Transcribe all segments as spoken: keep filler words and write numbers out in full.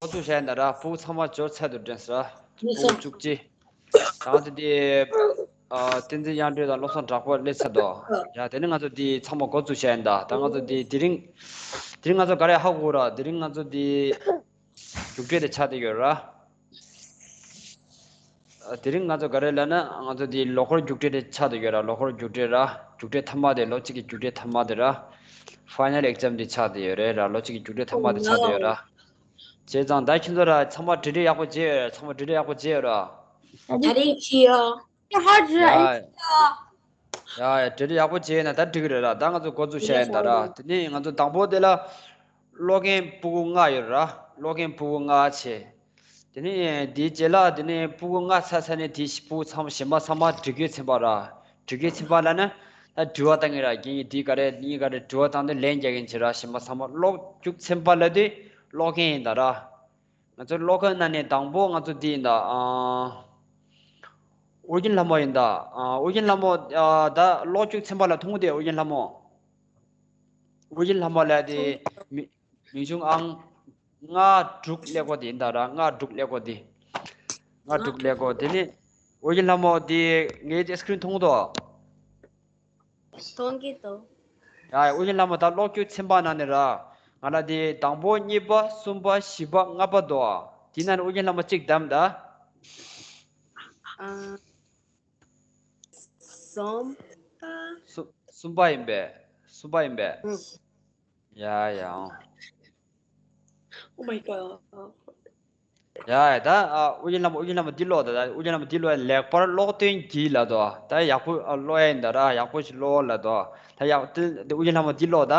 འགོ་བཙུགས་བྱས་ཡིན་ད་ར། ཕྲུ་གུ་ཚང་མ་འབྱོར་ཚར་འདུག་དྲན་སོང་ར། ཕྲུ་གུ་བཅུ་གཅིག་ད་ང་ཚོ་འདི་ཨ་བསྟན་འཛིན་དབྱངས་སྒྲོན་དང་བློ་བཟང་གྲགས་པ་སླེབས་ཚར་འདུག་ཡ་དེ་ནས་ང་ཚོ་འདི་ཚང་མ་འགོ་བཙུགས་བྱས་ཡིན་ད། ད་ང་ཚོ་འདི་དེ་རིང་དེ་རིང་ང་ཚོ་ག་རེ་ཧ་གོ་ར། དེ་རིང་ང་ཚོ་འདི་རྒྱུགས་སྤྲོད་དེ་ཆགས་བསྡད་ཡོད་ར། ཨ། དེ་རིང་ང་ཚོ་ག་རེ་ལབ་ན། ང་ཚོ་འདི་ལོ་འཁོར་རྒྱུགས་སྤྲོད་དེ་ཆགས་བསྡད་ཡོད་ར། ལོ་འཁོར་རྒྱུགས་སྤྲོད་ར། རྒྱུགས་སྤྲོད་མཐའ་མ་དེ། ལོ་གཅིག་གི་རྒྱུགས་སྤྲོད་མཐའ་མ་དེ་ར། ཕའི་ནལ་ཨེག་ཛམ་དེ་ཆགས་བསྡད་ཡོད་རེད་ར། ལོ་གཅིག་གི་རྒྱུགས་སྤྲོད་མཐའ་མ་དེ་ཆགས་བསྡད་ཡོད་ར། བྱས་ཙང་ད་ཁྱེད་ཚོ་ར་ཚང་མ་གྲ་སྒྲིག་ཡག་པོ་བྱས་ཡོད་ར། ཚང་མ་གྲ་སྒྲིག་ཡག་པོ་བྱས་ཡོད་ར། ད་རེས་ཁྱི་ཡོ། ཧ་ཇི་ཡ། ཨེ་ཡ་ཡ། གྲ་སྒྲིག་ཡག་པོ་བྱས་ན་ད་འགྲིག་གི་རེད་ར། ད་ང་ཚོ་འགོ་འཛུགས་བྱས་ཡིན་ད་ར། དེ་ནས་ང་ཚོ་དང་པོ་དེ་ལ་ཀློག་མཁན་ཕྲུ་གུ་ལྔ་ཡོད་ར། ཀློག་མཁན་ཕྲུ་གུ་ལྔ་བྱས། དེ་ནས་དེའི་རྗེས་ལ་དེ་ནས་ཕྲུ་གུ་ལྔ་ཚར་ཚར་ནས་དེའི་ཕྲུ་གུ་ཚང་མ་གཞན་པ་ཚང་མ་དྲི་བཀོད་ཚན་པ་ར། དྲི་བཀོད་ཚན་པ་ལབ་ན་ད་དྲི་བ་བཏང་གི་ར། རྒན་གྱིས་འདི་ག་རེ་འདི་ག་རེ་དྲི་བ་བཏང་དུས་ལན་རྒྱག་མཁན་བྱས་ར། གཞན་པ་ཚང་མ་ཀློག་རྒྱུགས་ཚན་པ་ལབ་དུས་ཀློག་མཁན་ཡིན་ད་ར། ང་ཚོ་ཀློག་མཁན་ནང་ནས་དང་པོ་ང་ཚོ་འདི་ཡིན་ད། ཨ། ཨོ་རྒྱན་ལྷ་མོ་ཡིན་ད། ཨ། ཨོ་རྒྱན་ལྷ་མོ། ཨ། ད་ཀློག་རྒྱུགས་ཚན་པ་ལ་མཐོང་གི་འདུག་ཨོ་རྒྱན་ལྷ་མོ། ཨོ་རྒྱན་ལྷ་མོ་ལབ་དེ་མི་མིང་གཞུང་ཨང་ལྔ་དྲུག་ཀླད་ཀོར་དེ་ཡིན་ད་ར། ལྔ་དྲུག་ཀླད་ཀོར་དེ། ལྔ་དྲུག་ཀླད་ཀོར་དེ་ནི་ཨོ་རྒྱན་ལྷ་མོ་དེ་ངའི་སི་ཀི་རིན་མཐོང་གི་འདུག་མཐོང་གི་འདུག་ཡ་ཡ། ཨོ་རྒྱན་ལྷ་མོ། ད་ཀློག་རྒྱུགས་ཚན་པ་ནང་ནས་ར། ང་ལ་དེ་དང་པོ་གཉིས་པ་གསུམ་པ་བཞི་པ་ལྔ་པ་འདུག་དེ་ནང་ནས་ཨོ་རྒྱན་ལྷ་མོ་གཅིག་བདམས་ད། ཨ། གསུམ་པ། གསུམ་པ་ཡིན་པས། གསུམ་པ་ཡིན་པས། ཡ་ཡ། Oh my god. ཡ་ཡ། ད་ཨ་ཨོ་རྒྱན་ལྷ་མོ། ཨོ་རྒྱན་ལྷ་མོ་འདི་ཀློག་ད། ད་ཨོ་རྒྱན་ལྷ་མོ་འདི་ཀློག་ཡ། ལེགས་པར་ཀློག་འདོན་གྱིས་ལབ་འདུག་ད་ཡག་པོ་ཨ་ཀློག་ཡ་ཡིན་ད་ར། ཡག་པོ་ཞིག་ཀློག་ལབ་འདུག་ད་ཡག་དེ་དེ་ཨོ་རྒྱན་ལྷ་མོ་འདི་ཀློག་ད།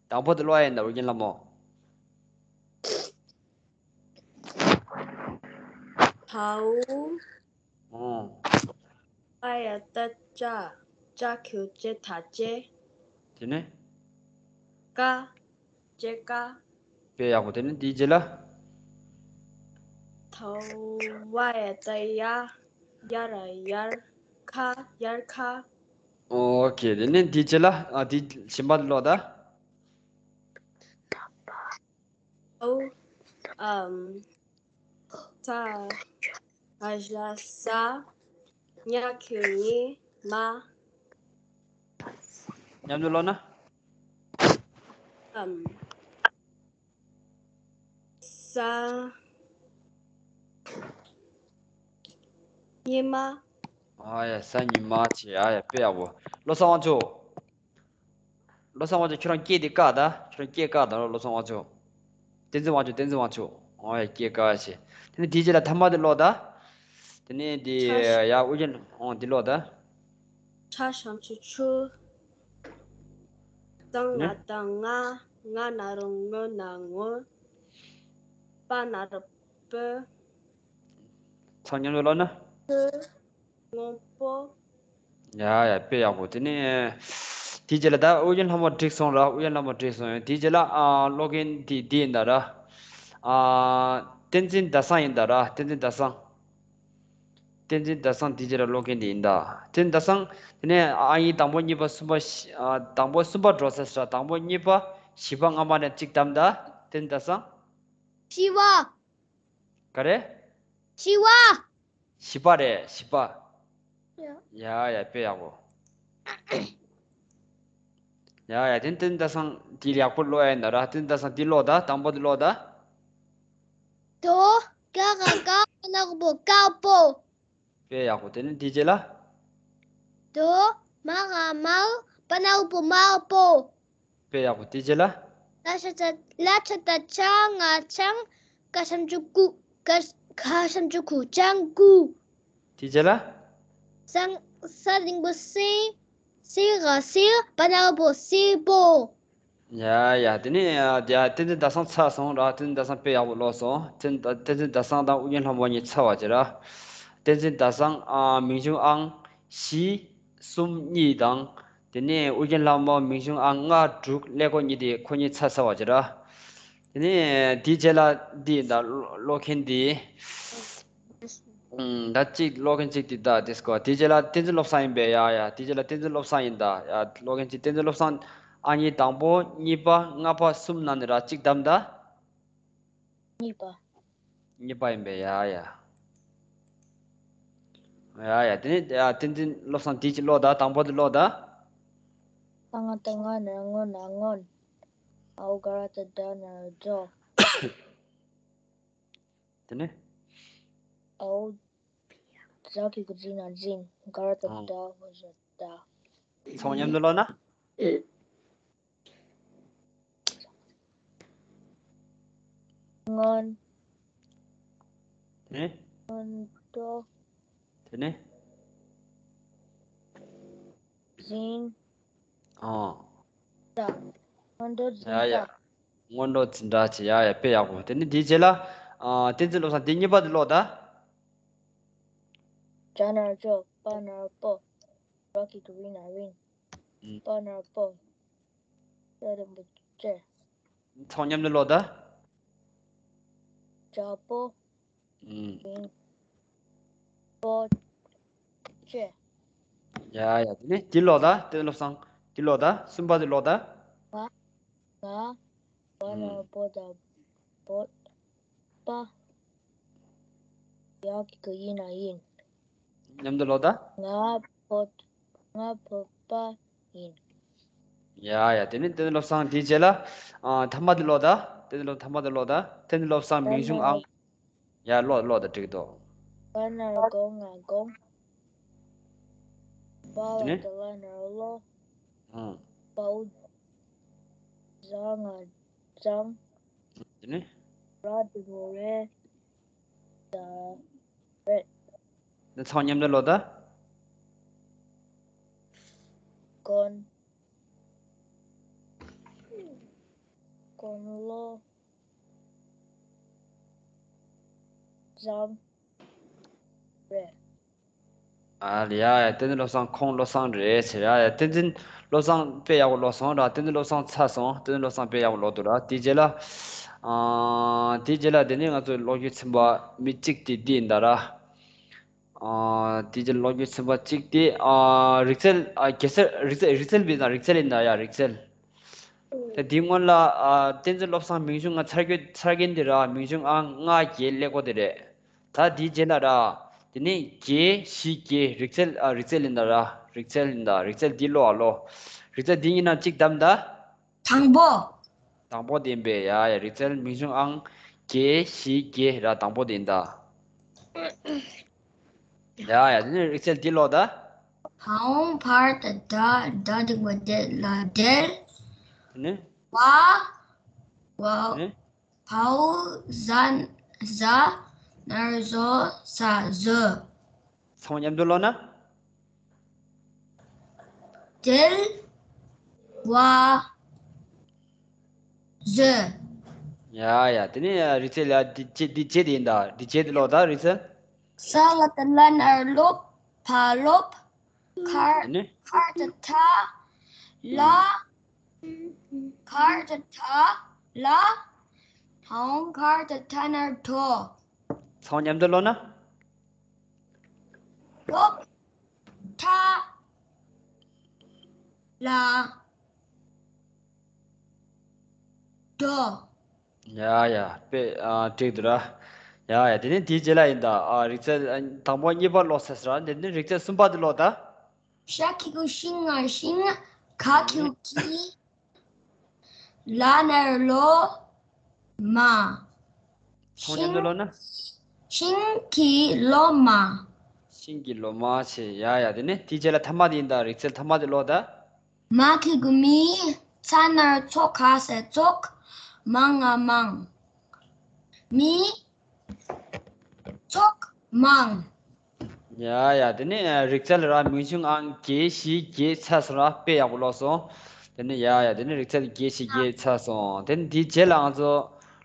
དང་པོ་དེ་ཀློག་ཡ་ཡིན་ད་ཨོ་རྒྱན་ལྷ་མོ། ཐའོ། ཨོ། པ་ཡ་བཏགས་པ་ཅ། ཅ་གི་གུ་ཅེ་ད་ཅེ། དེ་ནས། ཀ། ཅེ་ཀ། དཔེ་ཡག་པོ། དེ་ནས་དེའི་རྗེས་ལ། ཐའོ། བ་ཡ་བཏགས་པ་ཡ། ཡ་ར་ཡར། ཁ། ཡར་ཁ། ཨོ་ཁེ། དེ་ནས་དེའི་རྗེས་ལ། ཨ། དེ་གཞན་པ་ཀློག་ད། ཨོ། ཨམ། ས། ག་ཞབས་ས། ཉ་གི་གུ་ཉི། མ། མཉམ་དུ་ཀློག་ན། ཨམ། ས། ཉི་མ། ཨ་ཡ། ས་ཉི་མ་བྱས། ཨ་ཡ། དཔེ་ཡག་པོ། བློ་བཟང་དབང་ཕྱུག་བློ་བཟང་དབང་ཕྱུག་ཁྱོད་རང་སྐད་དེ་བཀག་ད། ཁྱོད་རང་སྐད་བཀག་ད་རོ། བློ་བཟང་དབང་ཕྱུག་བསྟན་འཛིན་དབང་ཕྱུག་བསྟན་འཛིན་དབང་ཕྱུག་ཨོ་ཡ། སྐད་བཀག་བྱས། དེ་ནས་དེའི་རྗེས་ལ་ཐ་མ་དེ་ཀློག་ད། དེ་ནས་དེ་ཡ་ཨོ་རྒྱན། ཨོ་འདི་ཀློག་ད། ཁྲ་ཞབས་ཀྱུ་ཁྲུ། ཙ་ན་བཏགས་ཙང་ང་། ང་ན་རོ་ང་ན་ངུ། པ་ན་རོ་པུ། ཚང་མཉམ་དུ་ཀློག་ན། པུ། སྔོན་པོ། ཡ་ཡ། དཔེ་ཡག་པོ། དེ་ནས་དེའི་རྗེས་ལ་ད་ཨོ་རྒྱན་ལྷ་མོ་འགྲིག་སོང་ར། ཨོ་རྒྱན་ལྷ་མོ་འགྲིག་སོང་། དེའི་རྗེས་ལ་ཨ་ཀློག་མཁན་དེ་འདི་ཡིན་ད་ར། ཨ། བསྟན་འཛིན་ཟླ་བཟང་ཡིན་ད་ར། བསྟན་འཛིན་ཟླ་བཟང་། བསྟན་འཛིན་ཟླ་བཟང་དེའི་རྗེས་ལ་ཀློག་མཁན་དེ་ཡིན་ད། བསྟན་འཛིན་ཟླ་བཟང་། དེ་ནས་ཨ་ཡིག་དང་པོ་གཉིས་པ་གསུམ་པ་བཞི། ཨ། དང་པོ་གསུམ་པ་འགྲོ་ས་ས། དང་པོ་གཉིས་པ་བཞི་པ་ལྔ་པ་ནས་གཅིག་བདམས་ད། བསྟན་འཛིན་ཟླ་བཟང་། བཞི་པ། ག་རེ། བཞི་པ། བཞི་པ་རེད། བཞི་པ། ཡ། ཡ་ཡ། དཔེ་ཡག་པོ། ཡ་ཡ། དེ་བསྟན་འཛིན་ཟླ་བཟང་འདི་ཡག་པོ་ཀློག་ཡ་ཡིན་ད་ར། བསྟན་འཛིན་ཟླ་བཟང་འདི་ཀློག་ད། དང་པོ་འདི་ཀློག་ད། དོ། ཀ་ག་དཀར། པ་ན་རོ་པོ། དཀར་པོ། དཔེ་ཡག་པོ། དེ་ནས་དེའི་རྗེས་ལ། དོ། མ་ག་དམར། པ་ན་རོ་པོ། དམར་པོ། དཔེ་ཡག་པོ། དེའི་རྗེས་ལ། ལ་ཆ་ཙ། ལ་ཆ་ཏ་ལྕང་། ལྕང་། ག་ཞབས་ཀྱུ་ཀུ། ག། ག་ཞབས་ཀྱུ་གུ། ལྕང་ཀུ། དེའི་རྗེས་ལ། ས། ས་འགྲེང་བུ་སེ། སེ་ག་སེར། པ་ན་རོ་པོ། སེར་པོ། ཡ་ཡ། དེ་ནས་ཡ་བསྟན་འཛིན་ཟླ་བཟང་ཚར་སོང་ར། བསྟན་འཛིན་ཟླ་བཟང་དཔེ་ཡག་པོ་ཀློག་སོང་། བསྟན། བསྟན་འཛིན་ཟླ་བཟང་དང་ཨོ་རྒྱན་ལྷ་མོ་གཉིས་ཚར་བ་བྱས་ར། བསྟན་འཛིན་ཟླ་བཟང་། ཨ། མིང་གཞུང་ཨང་བཞི། གསུམ་གཉིས་དང་། དེ་ནས་ཨོ་རྒྱན་ལྷ་མོ་མིང་གཞུང་ཨང་ལྔ་དྲུག་ཀླད་ཀོར་གཉིས་དེ་ཁོ་གཉིས་ཚར་ཚར་བ་བྱས་ར། དེ་ནས་དེའི་རྗེས་ལ་འདི་ད་ཀློག་མཁན་དེ། ཨུམ། ད་གཅིག་ཀློག་མཁན་གཅིག་དེ་ད་དེ་སྐོར། དེའི་རྗེས་ལ་བསྟན་འཛིན་བློ་བཟང་ཡིན་པས། ཡ་ཡ། དེའི་རྗེས་ལ་བསྟན་འཛིན་བློ་བཟང་ཡིན་ད། ཡ། ཀློག་མཁན་གཅིག་བསྟན་འཛིན་བློ་བཟང་། ཨ་གཉིས་དང་པོ་གཉིས་པ་ལྔ་པ་གསུམ་ནང་ནས་ར་གཅིག་བདམས་ད། གཉིས་པ། གཉིས་པ་ཡིན་པས། ཡ་ཡ། ཡ་ཡ། དེ་ནས་ཡ། བསྟན་འཛིན་བློ་བཟང་དེ་གཅིག་ཀློག་དང་། དང་པོ་དེ་ཀློག་དང་། ཏ་ང་བཏགས་སྔ་ན་སྔོ་ན་སྔོན། འའོ་ག་ར་བཏགས་འགྲ་ན་འགྲོ། དེ་ནས། འའོ་ཛ་གི་གུ་འཛི་ན་འཛིན། ག་ར་བཏགས་ཨང་། གྲ་ན་འགྲོ། ཚང་མ་མཉམ་དུ་ཀློག་ན། སྔོན། དེ་ནས། སྔོན་འགྲོ། དེ་ནས། འཛིན། ཨང་། འགྲ། སྔོན་འགྲོ་འཛིན་ཡ་ཡ། འགྲ། སྔོན་འགྲོ་འཛིན་འགྲ་བྱེད། ཡ་ཡ། དཔེ་ཡག་པོ། དེ་ནས་དེའི་རྗེས་ལ། ཨ། བསྟན་འཛིན་བློ་བཟང་དེ་གཉིས་པ་དེ་ཀློག་དང་། གྲ་ན་འགྲོ། པ་ན་པོ། ར་གི་གུ་རི་ན་རིན། ཨང་། པ་ན་པོ། ཙ་ར་བཏགས་ཙེ། ཚང་མ་མཉམ་དུ་ཀློག་དང་། གྲ་པོ། ཨང་། རིན་པོ་ཆེ། ཡ་ཡ། དེ་ནས་དེ་ཀློག་དང་། བསྟན་འཛིན་བློ་བཟང་དེ་ཀློག་དང་། གསུམ་པ་དེ་ཀློག་དང་། ང་། ང་། བ་ན་ཨང་། བོ་ད་བོད། པ། ཡ་གི་གུ་ཡི་ན་ཡིན། མཉམ་དུ་ཀློག་དང་། ང་བོད། ང་བོད་པ་ཡིན། ཡ་ཡ། དེ་ནས་བསྟན་འཛིན་བློ་བཟང་དེའི་རྗེས་ལ། ཨ། ཐ་མ་དེ་ཀློག་དང་། བསྟན་འཛིན་བློ། ཐ་མ་དེ་ཀློག་དང་། བསྟན་འཛིན་བློ་བཟང་། མིང་གཞུང་ཨང་། ཡ། ཀློག་ཀློག་དང་། འགྲིག་འདུག་བ་ན་རོ། བོ་ང་དགོང་། བ་ལ་དེ་ནས། ལ་ན་རོ་ལོ། ཨང་། བའོ་ཛ་ང་བཟང་། དེ་ནས། ར་དེ་རོ་རེད། ད་རེད། ཚང་མ་མཉམ་དུ་ཀློག་དང་། དགོན། དགུང་ལོ་བཟང་རེད། ཨ་ལ། ཡ་ཡ། བསྟན་འཛིན་བློ་བཟང་ཁོང་བློ་བཟང་རེད་ཟེར། ཡ་ཡ། བསྟན་འཛིན་བློ་བཟང་དཔེ་ཡག་པོ་ཀློག་སོང་ར། བསྟན་འཛིན་བློ་བཟང་ཚར་སོང་། བསྟན་འཛིན་བློ་བཟང་དཔེ་ཡག་པོ་ཀློག་འདུག་ར། དེའི་རྗེས་ལ། ཨ། དེའི་རྗེས་ལ་དེ་ནས་ང་ཚོ་ཀློག་རྒྱུ་ཚན་པ་མི་གཅིག་དེ་འདི་ཡིན་ད་ར། ཨ། དེའི་རྗེས་ཀློག་རྒྱུ་ཚན་པ་གཅིག་དེ། ཨ། རིག་རྩལ། ཨ། གེ་སར། རིག་རྩལ། རིག་རྩལ་བས་ན། རིག་རྩལ་ཡིན་ད་ཡ། རིག་རྩལ། ད་དེའི་སྔོན་ལ། ཨ། བསྟན་འཛིན་བློ་བཟང་མིང་གཞུང་ང་ཚར་གྱི། ཚར་གྱིན་དེ་ར། མིང་གཞུང་ཨང་ལྔ་བརྒྱད་ཀླད་ཀོར་དེ་རེད། ད་དེའི་རྗེས་ལ་ར། དེ་ནས་བརྒྱད་བཞི་བརྒྱད། རིག་རྩལ། ཨ། རིག་རྩལ་ཡིན་ད་ར། རིག་རྩལ་ཡིན་ད། རིག་རྩལ་འདི་ཀློག་ཨ་ཀློག་རིག་རྩལ་འདི་གཉིས་ནང་གཅིག་བདམས་ད། དང་པོ། དང་པོ་དེ་ཡིན་པས། ཡ་ཡ། རིག་རྩལ་མིང་གཞུང་ཨང་བརྒྱད་བཞི་བརྒྱད་ར། དང་པོ་དེ་ཡིན་ད། ཡ་ཡ། དེ་ནས་རིག་རྩལ་འདི་ཀློག་དང་། བའོ་བར་ད་བདག་ད་འགྲེང་བུ་བདེ་ལ་བདེར། དེ་ནས། བ། བ། དེ་ནས། བའོ་ཟ་ན་བཟའ། ན་རོ་བཟོ་ས་བཟོ། ཚང་མ་མཉམ་དུ་ཀློག་ན། བདེར་བ་བཟོ། ཡ་ཡ། དེ་ནས་རིག་རྩལ་ལ་འདི་བྱེད། འདི་བྱེད་དེ་ཡིན་ད། འདི་བྱེད་དེ་ཀློག་ད་རིག་རྩལ། ས་ལ་བཏགས་སླ་ན་རོ་སློ། བ་སློབ། གར། དེ་ནས། གར་བཏགས་གྲ། ལ། གར་བཏགས་གྲ། ལ། བའོ་གར་བཏགས་གྲ་ན་རོ་གྲོ། ཚང་མ་མཉམ་དུ་ཀློག་ན། སློབ་གྲྭ་ལ་འགྲོ། ཡ་ཡ། དཔེ། ཨ། འགྲིག་འདུག་ར། ཡ་ཡ། དེ་ནས་དེའི་རྗེས་ལ་ཡིན་ད། ཨ། རིག་རྩལ། ཨ། དང་པོ་གཉིས་པ་ཀློག་ཚར་སོང་ར། དེ་ནས་རིག་རྩལ་གསུམ་པ་དེ་ཀློག་ད། ཤ་གི་གུ་ཤིང་ང་ཤིང་། ག་གི་གུ་གི། ལ་ན་རོ་ལོ། མ། ཚང་མ་མཉམ་དུ་ཀློག་ན། ཤིང་གི་ལོ་མ། ཤིང་གི་ལོ་མ་བྱས། ཡ་ཡ། དེ་ནས་དེའི་རྗེས་ལ་ཐ་མ་དེ་ཡིན་ད། རིག་རྩལ་ཐ་མ་དེ་ཀློག་ད། མ་གི་གུ་མི། ཚ་ན་རོ་ཚོ་ག་ས་ཚོགས། མ་ང་མང་། མི་ཚོགས་མང་། ཡ་ཡ། དེ་ནས་རིག་རྩལ་ར་མིང་གཞུང་ཨང་བརྒྱད་བཞི་བརྒྱད་ཚར་སོང་ར། དཔེ་ཡག་པོ་ཀློག་སོང་། དེ་ནས་ཡ་ཡ། དེ་ནས་རིག་རྩལ་བརྒྱད་བཞི་བརྒྱད་ཚར་སོང་། དེ་ནས་དེའི་རྗེས་ལ་ང་ཚོ་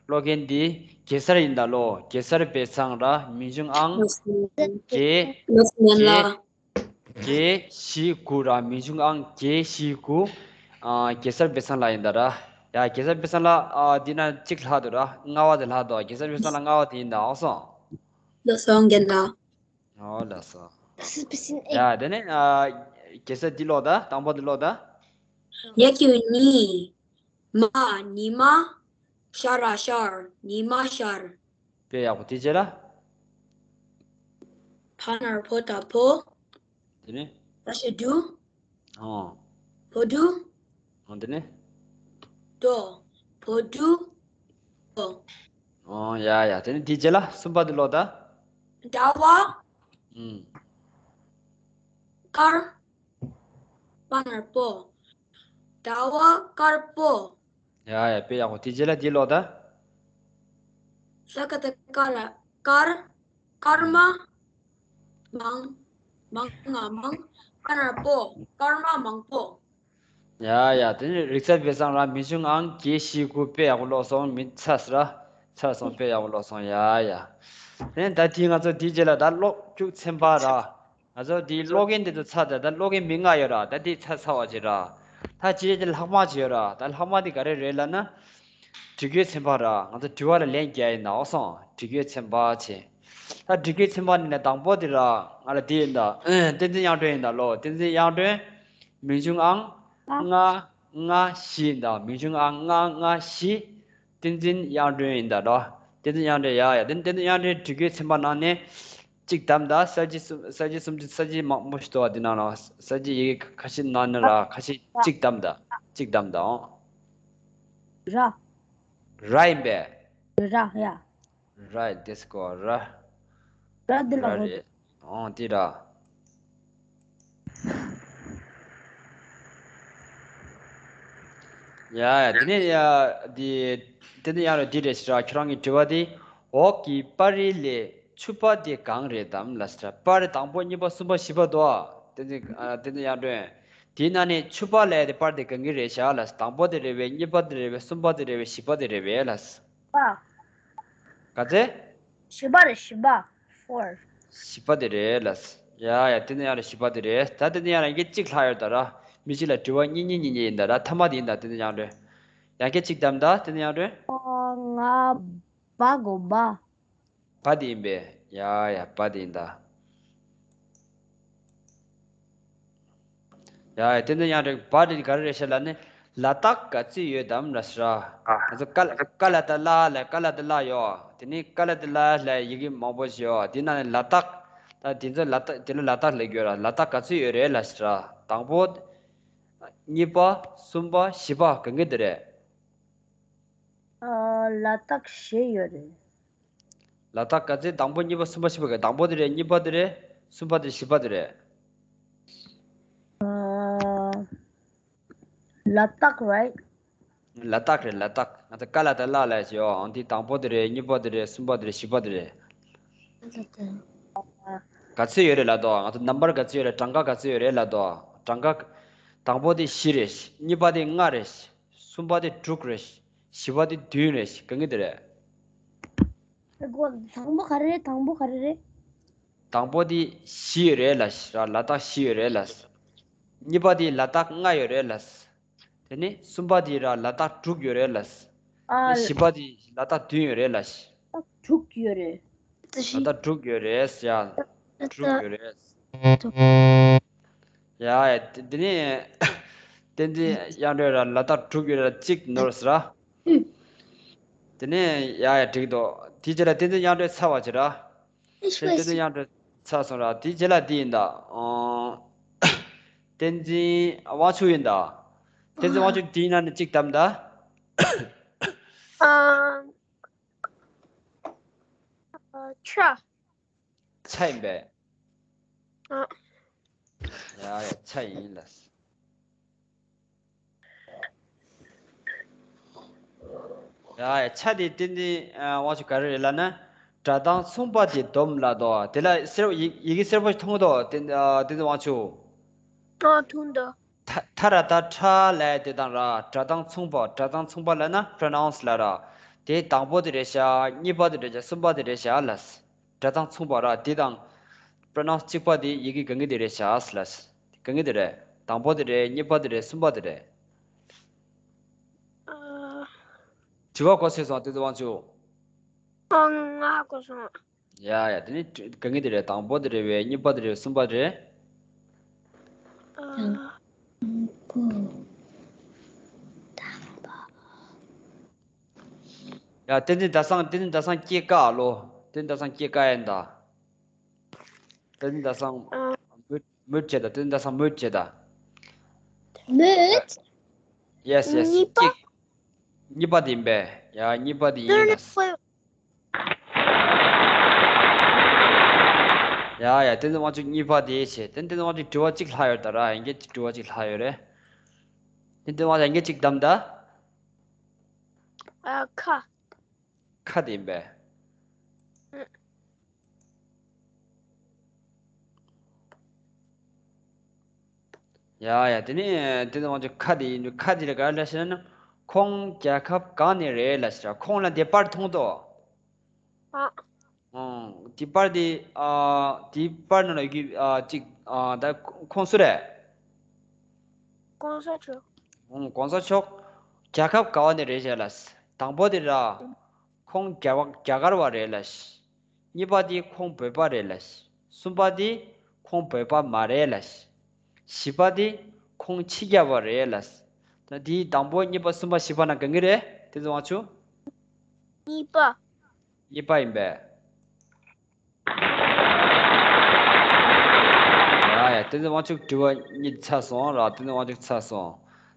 ཀློག་མཁན་འདི་གེ་སར་ཡིན་ད་ལོ། གེ་སར་བེ་ཚང་ར། མིང་གཞུང་ཨང་བརྒྱད་བརྒྱད་བཞི་དགུ་ར། མིང་གཞུང་ཨང་བརྒྱད་བཞི་དགུ། ཨ། གེ་སར་བེ་ཚང་ལགས་ཡིན་ད་ར། ཡ། གེ་སར་བེ་ཚང་ལགས། ཨ། འདི་ན་གཅིག་ལྷག་འདུག་ར། ལྔ་པ་དེ་ལྷག་འདུག་གེ་སར་བེ་ཚང་ལགས་ལྔ་པ་དེ་ཡིན་ད། ཨོ་སོང་། ལགས་སོ་རྒན་ལགས། ཨོ་ལགས་སོ། ཡ། དེ་ནས། ཨ། གེ་སར་འདི་ཀློག་ད། དང་པོ་འདི་ཀློག་ད། ཉ་གི་གུ་ཉི། མ། ཉི་མ། ཤར་ར་ཤར། ཉི་མ་ཤར། དཔེ་ཡག་པོ། དེ་རྗེས་ལ། བ་ན་རོ་བོ་ད་བོ། དེ་ནས། ད་ཞབས་ཀྱུ་དུ། ཨོ། བོ་དུ། ཨོ་དེ་ནས། དོ། བོ་དུ། དོ། ཨོ་ཡ་ཡ། དེ་ནས་དེ་རྗེས་ལ་གསུམ་པ་དེ་ཀློག་ད། ཟླ་བ། ཨུམ། དཀར། པ་ན་རོ་པོ། ཟླ་བ་དཀར་པོ། ཡ་ཡ། དཔེ་ཡག་པོ། དེ་རྗེས་ལ་དེ་ཀློག་ད། ས་ཀ་བཏགས་སྐ་ལ་སྐར། སྐར་མ། མང་། མང་ང་མང་། པ་ན་རོ་པོ། སྐར་མ་མང་པོ། ཡ་ཡ། དེ་ནས་རིག་གསར་བེ་བཟང་ར་མི་འབྱུང་ངང་བརྒྱད་བཞི་དགུ། དཔེ་ཡག་པོ་ཀློག་སོང་། མི་ཚ་ཟེར་ར། ཚར་སོང་། དཔེ་ཡག་པོ་ཀློག་སོང་། ཡ་ཡ། དེ་ནས་ད་དེ་ང་ཚོ་དེ་རྗེས་ལ་ད་ཀློག་རྒྱུགས་ཚན་པ་ར། ང་ཚོ་དེའི་ཀློག་མཁན་དེ་ཚོ་ཚར་ད། ད་ཀློག་མཁན་མི་ལྔ་ཡོད་ར། ད་དེ་ཚར་ཚར་བ་ཅིག་ར། ད་ཅི་དེ་ལྷག་མ་ཅིག་ཡོད་ར། ད་ལྷག་མ་དེ་ག་རེ་རེད་ལབ་ན། འབྲི་རྒྱུའི་ཚན་པ་ར། ང་ཚོ་འབྲི་བ་ལ་ལན་བརྒྱབ་ཡིན་ན། འོ་སོང་། འབྲི་རྒྱུའི་ཚན་པ་བྱས། ད་འབྲི་རྒྱུའི་ཚན་པ་ནི་ནས་དང་པོ་དེ་ར། ང་ལ་དེ་ཡིན་ད། བསྟན་འཛིན་དབྱངས་སྒྲོན་ཡིན་ད་ལོ། བསྟན་འཛིན་དབྱངས་སྒྲོན། མི་འབྱུང་ངང་། ལྔ། ལྔ་བཞི་ཡིན་ད། མི་འབྱུང་ངང་། ལྔ། ལྔ་བཞི། བསྟན་འཛིན་དབྱངས་སྒྲོན་ཡིན་ད་ལོ། བསྟན་འཛིན་དབྱངས་སྒྲོན། ཡ་ཡ། དེ་བསྟན་འཛིན་དབྱངས་སྒྲོན་འབྲི་རྒྱུའི་ཚན་པ་ནང་ནས། གཅིག་བདམས་དང་། གསལ་བྱེད་གསུམ། གསལ་བྱེད་གསུམ་གྱི་གསལ་བྱེད་མང་པོ་ཞིག་འདུག་བ། འདི་ནང་ལ་གསལ་བྱེད་ཡི་གེ་ཁ་ཤས་ནང་ནས་ར། ཁ་ཤས་གཅིག་བདམས་དང་། གཅིག་བདམས་དང་། ར། ར་ཡིན་པས། ར་ཡ། ར་ཡི་དེ་སྐོར་ར། ར་འདི་ལ་ར་ཧོ་རེད། ཨོ་དེ་ར། ཡ་ཡ། དེ་ནས་ཡ། དེ། དེ་ནས་ཡང་ར་འདི་རེད་ཟེར་ར། ཁྱོད་རང་གི་དྲི་བ་དེ། འོག་གི་པར་རིས་ལས་ཕྱུ་པ་དེ་གང་རེད་དམ་ལབ་ཟེར་ར། པར་རིས་དང་པོ་གཉིས་པ་གསུམ་པ་བཞི་པ་འདུག་ཨ། དེ་ནས། ཨ། དེ་ནས་དབྱངས་སྒྲོན། དེའི་ནང་ནས་ཕྱུ་པ་ལབ་ཡ་དེ་པར་རིས་དེ་གང་གི་རེད་ཤག་ལབ། དང་པོ་དེ་རེད་པས། གཉིས་པ་དེ་རེད་པས། གསུམ་པ་དེ་རེད་པས། བཞི་པ་དེ་རེད་པས་ལབ། པ། ག་ཚད། བཞི་པ་རེད། བཞི་པ། ཧྥོར། བཞི་པ་དེ་རེད་ལབ། ཡ་ཡ། དེ་ནས་ཡང་ར་བཞི་པ་དེ་རེད། ད་དེ་ནས་ཡང་ར་ཡི་གེ་གཅིག་ལྷག་ཡོད་ད་ར། མི་གཅིག་ལ་དྲི་བ་གཉིས་གཉིས་གཉིས་གཉིས་ཡིན་ད་ར། མཐའ་མ་དེ་ཡིན་ད། དེ་ནས་དབྱངས་སྒྲོན། ཡ་གི་གཅིག་བདམས་ད། དེ་ནས་དབྱངས་སྒྲོན། ཨ། ང་བ་དགོས། བ། བ་དེ་ཡིན་པས། ཡ་ཡ། བ་དེ་ཡིན་ད། ཡ་ཡ། དེ་ནས་དབྱངས་སྒྲོན། བ་དེ་ག་རེ་རེད་ཤག་ལབ་ན། ལ་དྭགས་ག་ཚོད་ཡོད་དམ་ལབ་ཟེར་ར། ང་ཚོ་ཀ་ལ། ཀ་ལ་བཏགས་ཀླ་ལ། ཀ་ལ་བཏགས་ཀླ་ཡོད། དེ་ནས་ཀ་ལ་བཏགས་ཀླ་ལ་ཡི་གེ་མང་པོ་ཞིག་ཡོད། དེ་ནང་ནས་ལ་དྭགས། ད་དེ་ཚོ་ལ་དྭགས། དེ་ལ་ལ་དྭགས་ལབ་ཀྱི་ཡོད་ར། ལ་དྭགས་ག་ཚོད་ཡོད་རེད་ལབ་ཟེར་ར། དང་པོ། གཉིས་པ། གསུམ་པ། བཞི་པ། གང་གི་དེ་རེད། ཨ། ལ་དྭགས་བཞི་ཡོད་རེད། ལ་དྭགས་ག་ཚོད། དང་པོ། གཉིས་པ། གསུམ་པ། བཞི་པ་གི། དང་པོ་དེ་རེད། གཉིས་པ་དེ་རེད། གསུམ་པ་དེ། བཞི་པ་དེ་རེད། ཨ། ལ་དྭགས་རེད། ལ་དྭགས་རེད། ལ་དྭགས། ང་ཚོ་ཀ་ལ་བཏགས་ཀླ་ལབ་ཡ་ཅིག་ཡོད། འོ་དེ་དང་པོ་དེ་རེད། གཉིས་པ་དེ་རེད། གསུམ་པ་དེ་རེད། བཞི་པ་དེ་རེད། ག་ཚོད་ཡོད་རེད་ལབ་དོ། ང་ཚོ་ནམ་བར་ག་ཚོད་ཡོད་རེད། གྲངས་ཀ་ག་ཚོད་ཡོད་རེད་ལབ་དོ། གྲངས་ཀ། དང་པོ་དེ་བཞི་རེད། གཉིས་པ་དེ་ལྔ་རེད། གསུམ་པ་དེ་དྲུག་རེད། བཞི་པ་དེ་བདུན་རེད། གང་གི་དེ་རེད། དང་པོ་ག་རེ་རེད། དང་པོ་ག་རེ་རེད། དང་པོ་དེ་བཞི་ཡོད་རེད་ལབ་ར། ལ་དྭགས་བཞི་ཡོད་རེད་ལབ། གཉིས་པ་དེ་ལ་དྭགས་ལྔ་ཡོད་རེད་ལབ། དེ་ནས་གསུམ་པ་དེ་ར་ལ་དྭགས་དྲུག་ཡོད་རེད་ལབ། ཨ། དེ་ནས་བཞི་པ་དེ་ལ་དྭགས་བདུན་ཡོད་རེད་ལབ། དྲུག་ཡོད་རེད། ལ་དྭགས་དྲུག་ཡོད་རེད་ཡ། དྲུག་ཡོད་རེད། ཡ་ཡ། དེ་དེ་ནས་བསྟན་འཛིན་དབྱངས་སྒྲོན་ར་ལ་དྭགས་དྲུག་ཡོད་རེད་ལབ། གཅིག་ནོར་ཟེར་ར། དེ་ནས་ཡ་ཡ་འགྲིག་འདུག་དེའི་རྗེས་ལ་བསྟན་འཛིན་དབྱངས་སྒྲོན་ཚར་བ་བྱེད་ར། ཨེ་ཤི་བསྟན་འཛིན་དབྱངས་སྒྲོན་ཚར་སོང་ར། དེའི་རྗེས་ལ་འདི་ཡིན་ད། ཨང་། བསྟན་འཛིན་དབང་ཕྱུག་ཡིན་ད། བསྟན་འཛིན་དབང་ཕྱུག་འདིའི་ནང་ནས་གཅིག་བདམས་ད། ཨང་། ཨ། ཆ། ཆ་ཡིན་པས། ཨ། ཡ་ཡ། ཆ་ཡིན་ལ། ཡ་ཡ། ཆ་དེ་བསྟན་འཛིན་དབང་ཕྱུག་ག་རེ་རེད་ལབ་ན། སྒྲ་གདངས་མཚུངས་པ་དེ་སྡོམ་ལབ་དོ། དེ་ལ་སེར། ཡི་ཡི་གེ་སེར་པོ་ཞིག་མཐོང་གི་འདུག་བསྟན་བསྟན་འཛིན་དབང་ཕྱུག་ཨ། མཐོང་འདུག་ཐ་ཐ་ར་བཏགས་ཐྲ་ལབ་དེ་དང་ར། སྒྲ་གདངས་མཚུངས་པ། སྒྲ་གདངས་མཚུངས་པ་ལབ་ན་pronounce ལབ་ར། དེ་དང་པོ་དེ་རེད་ཤག་གཉིས་པ་དེ་རེད་ཤག་གསུམ་པ་དེ་རེད་ཤག་ལབ། སྒྲ་གདངས་མཚུངས་པ་ར། དེ་དང་pronounce གཅིག་པ་དེ་ཡི་གེ་གང་གི་དེ་རེད་ཤག་ལབ། གང་གི་དེ་རེད། དང་པོ་དེ་རེད། གཉིས་པ་དེ་རེད། གསུམ་པ་དེ་རེད། ཨ། དྲི་བ་གོ་ཚོད་སོང་། བསྟན་འཛིན་དབང་ཕྱུག་ཨ། ང་གོ་སོང་། ཡ་ཡ། དེ་ནི་གང་གི་དེ་རེད། དང་པོ་དེ་རེད་པས། གཉིས་པ་དེ་རེད། གསུམ་པ་དེ་རེད། དང་པོ། དང་པོ། ཡ། བསྟན་འཛིན་ཟླ་བཟང་། བསྟན་འཛིན་ཟླ་བཟང་སྐྱེས་ཀ་ལོ། བསྟན་འཛིན་ཟླ་བཟང་སྐྱེས་ཀ་ཡིན་ད། བསྟན་འཛིན་ཟླ་བཟང་། ཨ། མུད་མུད་བྱེད་ད། བསྟན་འཛིན་ཟླ་བཟང་མུད་བྱེད་ད། མུད། Yes, yes. གཉིས་པ། སྐྱེས། གཉིས་པ་དེ་ཡིན་པས། ཡ། གཉིས་པ་དེ་ཡིན་ད། ཡ་ཡ། བསྟན་འཛིན་དབང་ཕྱུག་གཉིས་པ་དེ་བྱས། བསྟན་འཛིན་དབང་ཕྱུག་དྲི་བ་གཅིག་ལྷག་ཡོད་ད་ར། ཡང་བསྐྱར་དྲི་བ་གཅིག་ལྷག་ཡོད་རེད། བསྟན་འཛིན་དབང་ཕྱུག་ཡང་བསྐྱར་གཅིག་བདམས་ད། ཨ། ཁ། ཁ་དེ་ཡིན་པས། ཨུ། ཡ་ཡ། དེ་ནས་བསྟན་འཛིན་དབང་ཕྱུག་ཁ་དེ་ཡིན། ཁ་དེ་ལ་ག་རེ་ལབ་ཟེར་ན། ཁོང་རྒྱལ་ཁབ་གང་ནས་རེད་ལབ་ཟེར། ཁོང་ལ་དེ་པར་མཐོང་དོ། ཨ། ཨང་། དེ་པར་དེ། ཨ། དེ་པར་ནང་ལ་ཡོད་ཀྱི། ཨ། གཅིག་ཨ། ད་ཁོང་སུ་རེད། གོང་ས་མཆོག་ཨང་། གོང་ས་མཆོག་རྒྱལ་ཁབ་ག་བ་ནས་རེད་ཟེར་ལབ། དང་པོ་དེ་ར། ཁོང་རྒྱ་རྒྱ་གར་བ་རེད་ལབ། གཉིས་པ་དེ་ཁོང་བོད་པ་རེད་ལབ། གསུམ་པ་དེ་ཁོང་བོད་པ་མ་རེད་ལབ། བཞི་པ་དེ་ཁོང་ཕྱི་རྒྱལ་བ་རེད་ལབ། ད་དེའི་དང་པོ། གཉིས་པ། གསུམ་པ། བཞི་པ་ནང་གང་གི་རེད། བསྟན་འཛིན་དབང་ཕྱུག་གཉིས་པ། གཉིས་པ་ཡིན་པས། ཡ་ཡ། བསྟན་འཛིན་དབང་ཕྱུག་དྲི་བ་གཉིས་ཚར་སོང་ར། བསྟན་འཛིན་དབང་ཕྱུག་ཚར་སོང་།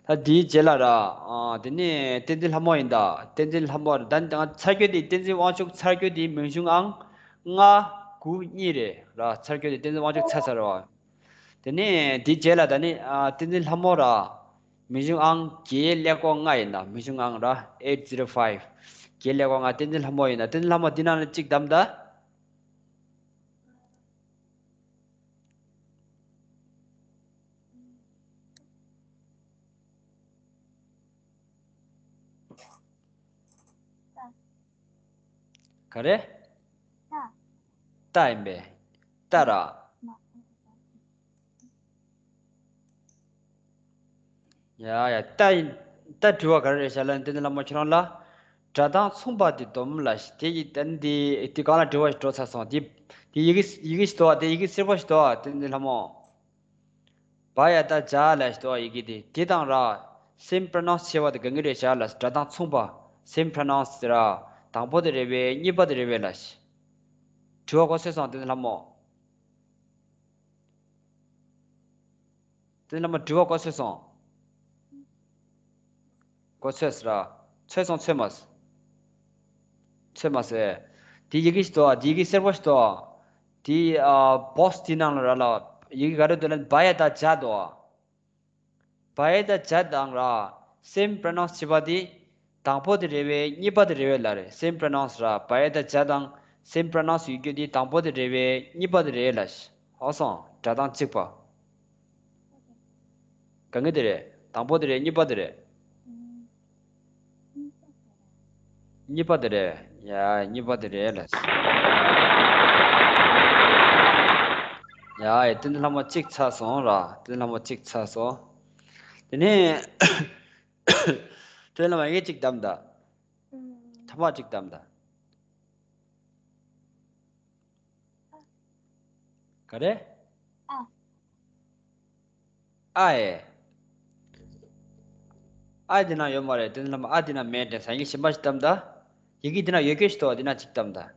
ད་དེའི་རྗེས་ལ་ར། ཨ། དེ་ནས་བསྟན་འཛིན་ལྷ་མོ་ཡིན་ད། བསྟན་འཛིན་ལྷ་མོ་ར། ད་ད་ཚར་གྱོད་དེ། བསྟན་འཛིན་དབང་ཕྱུག་ཚར་གྱོད་དེ་མིང་གཞུང་ཨང་ལྔ་དགུ་གཉིས་རེད་ར། ཚར་གྱོད་དེ་བསྟན་འཛིན་དབང་ཕྱུག་ཚར་ཚར་ར་བ། དེ་ནས་དེའི་རྗེས་ལ་ད་ནི། ཨ། བསྟན་འཛིན་ལྷ་མོ་ར། མིང་གཞུང་ཨང་བརྒྱད་ཀླད་ཀོར་ལྔ་ཡིན་ད། མིང་གཞུང་ཨང་ར། eight zero five། བརྒྱད་ཀླད་ཀོར་ལྔ། བསྟན་འཛིན་ལྷ་མོ་ཡིན་ད། བསྟན་འཛིན་ལྷ་མོ་འདི་ནང་ལ་གཅིག་བདམས་ད། ག་རེ། ཏ་ཡིན་པས། ཏ་ར། ཡ་ཡ། ཏ་ཡིན། ཏ་དྲི་བ་ག་རེ་རེད་ཤག་ལབ་ན། བསྟན་འཛིན་ལྷ་མོ་ཁྱེད་རང་ལ། སྒྲ་གདངས་མཚུངས་པ་དེ་སྡོམ་ལབ་ཤག་དེ་ཡི་ཏན་དེ་དེ་གང་ལ་དྲི་བ་ཞིག་འགྲོ་ཚར་སོང་། དེ་དེ་ཡི་གེ་ཡི་གེ་ཞིག་འདུག་པ། དེ་ཡི་གེ་སེར་པོ་ཞིག་འདུག་པ། བསྟན་འཛིན་ལྷ་མོ། བ་ཡ་བཏགས་བྱ་ལབ་ཤག་འདུག་པ། ཡི་གེ་དེ་དེ་དང་ར། same pronounce བྱེད་པ་དེ་གང་གི་རེད་ཤག་ལབ། སྒྲ་གདངས་མཚུངས་པ། same pronounce ར། དང་པོ་དེ་རེད་པས། གཉིས་པ་དེ་རེད་པས་ལབ་ཤག་དྲི་བ་གོ་སོང་། བསྟན་འཛིན་ལྷ་མོ། བསྟན་འཛིན་ལྷ་མོ། དྲི་བ་གོ་ཚོད་སོང་། གོ་ཚོད་ཟེར་ར། ཚོད་སོང་། ཚོད་མ་ཟེར། ཚོད་མ་ཟེར། དེ་ཡི་གེ་ཞིག་འདུག་པ། དེ་ཡི་གེ་སེར་པོ་ཞིག་འདུག་པ། དེ། ཨ། box དེ་ནང་ལ་ར་ལ། ཡི་གེ་ག་རེ་འདུག་ལབ་ན། བ་ཡ་བཏགས་བྱ་འདུག་པ། བ་ཡ་བཏགས་བྱ་དང་ར། same pronounce བྱེད་པ་དེ། དང་པོ་དེ་རེད་པས། གཉིས་པ་དེ་རེད་པས་ལབ་རེད། same pronounce ར། བ་ཡ་བཏགས་བྱ་དང་same pronounce ཡོད་རྒྱུ་དེ། དང་པོ་དེ་རེད་པས། གཉིས་པ་དེ་རེད་ལབ་ཤག་ཧ་སོང་། སྒྲ་གདངས་གཅིག་པ། གང་གི་དེ་རེད། དང་པོ་དེ་རེད། གཉིས་པ་དེ་རེད། གཉིས་པ་དེ་རེད། ཡ། གཉིས་པ་དེ་རེད་ལབ་ཤག་ཡ་ཡ། བསྟན་འཛིན་ལྷ་མོ་གཅིག་ཚར་སོང་ར། བསྟན་འཛིན་ལྷ་མོ་གཅིག་ཚར་སོང་། དེ་ནས། བསྟན་འཛིན་ལྷ་མོ་ཡང་གཅིག་བདམས་ད། ཐ་མ་གཅིག་བདམས་ད། ག་རེ། ཨ། ཨ་ཨེ། ཨ་འདི་ན་ཡོད་མ་རེད། བསྟན་འཛིན་ལྷ་མོ། ཨ་འདི་ན་མེད་དྲན་སོང་། ཡི་གེ་གཞན་པ་ཞིག་བདམས་ད། ཡི་གེ་འདི་ན་ཡོད་རྒྱུ་ཞིག་འདུག་པ། འདི་ན་གཅིག་བདམས་ད།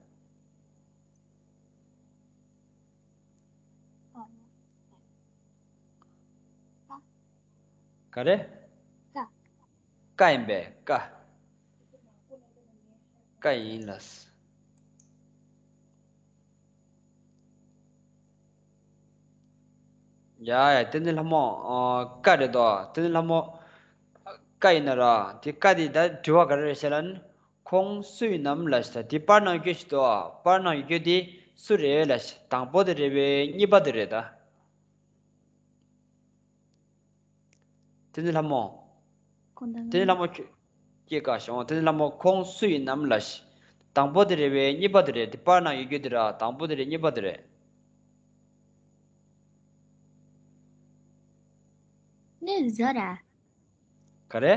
ག་རེ། ཀ། ཀ་ཡིན་པས། ཀ། ཀ་ཡིན་ལབ། ཡ་ཡ། བསྟན་འཛིན་ལྷ་མོ། ཨ། ཀ་རེད་དོ། བསྟན་འཛིན་ལྷ་མོ། ཀ་ཡིན་ན་ར། དེ་ཀ་དེ་ད་དྲི་བ་ག་རེ་རེད་ཤག་ལབ་ན། ཁོང་སུ་ཡིན་ནམ་ལབ་ཤག་དེ་པར་ནང་ཡོད་རྒྱུ་ཞིག་འདུག་པ། པར་ནང་ཡོད་རྒྱུ་དེ་སུ་རེད་ལབ་ཤག་དང་པོ་དེ་རེད་པས། གཉིས་པ་དེ་རེད་ད། བསྟན་འཛིན་ལྷ་མོ། ཁོང་དང་། བསྟན་འཛིན་ལྷ་མོ་ཁྱོད། སྐྱེས་ཀ་ཞོག་བསྟན་འཛིན་ལྷ་མོ། ཁོང་སུ་ཡིན་ནམ་ལབ་ཤག་དང་པོ་དེ་རེད་པས། གཉིས་པ་དེ་རེད། དེ་པར་ནང་ཡོད་རྒྱུ་དེ་ར། དང་པོ་དེ་རེད། གཉིས་པ་དེ་རེད། ནི་ཟ་ར། ག་རེ།